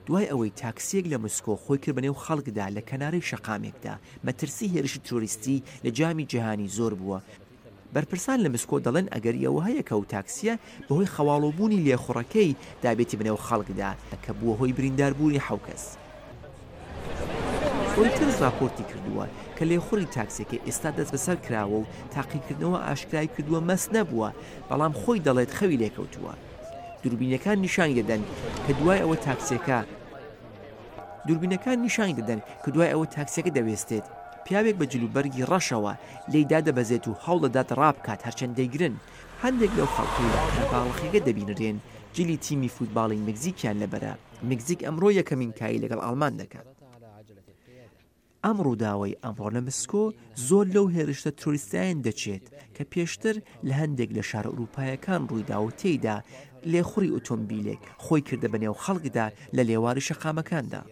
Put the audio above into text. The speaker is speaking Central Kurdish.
دوای ئەوەی تاکسییەک لە مسکۆ خۆی کرد بەنێو خەڵکدا لە کەنارەی شەقامێکدا، مەترسی هێرشی ترۆریستی لە جامی جیهانی زۆر بووە. بەرپرسان لە مسکۆ دەڵێن ئەگەری ئەوە هەیە کە ئەو تاکسییە بەهۆی خەواڵووبوونی لێخوڕەکەی دابێتی بەنێو خەڵکدا کە بووە هۆی برینداربوونی حەو کەس. ڕۆیتەرز ڕاپۆرتی کردووە کە لێخوڕی تاکسیەکە ئێستا دەستبەسەر کراوە و تاقیکردنەوە ئاشکرای کردووە مەست نەبووە، بەڵام خۆی دەڵێت خەوی لێکەوتووە. دووربینەکان نیشانی دەدەن کە دوای ئەوە تاکسیەکە دووربینەکان نیشانی دەدەن کە دوای ئەوە تاکسیەکە دەوێستێت، پیاوێک بە جلوبەرگی ڕەشەوە لێی دادەبەزێت و هەوڵدەدات ڕابکات هەرچەند دەیگرن. هەندێک لەو خەڵکەی لە قەرەباڵخیەکە دەبینرێن جلی تیمی فوتباڵی مەکزیکیان لەبەرە، مەکزیک ئەمڕۆ یەکەمین کاری لەگەڵ ئاڵمان دەکات. ئەم ڕووداوەی ئەمڕۆ لە مسکۆ زۆر لەو هێرشتە ترۆریستیانە دەچێت کە پێشتر لە هەندێک لە شارە ئورووپایەکان ڕوویدا و تێیدا لێخوڕی ئۆتۆمبیلێک خۆی کردە بە نێو خەڵکدا لە لێواری شەقامەکاندا.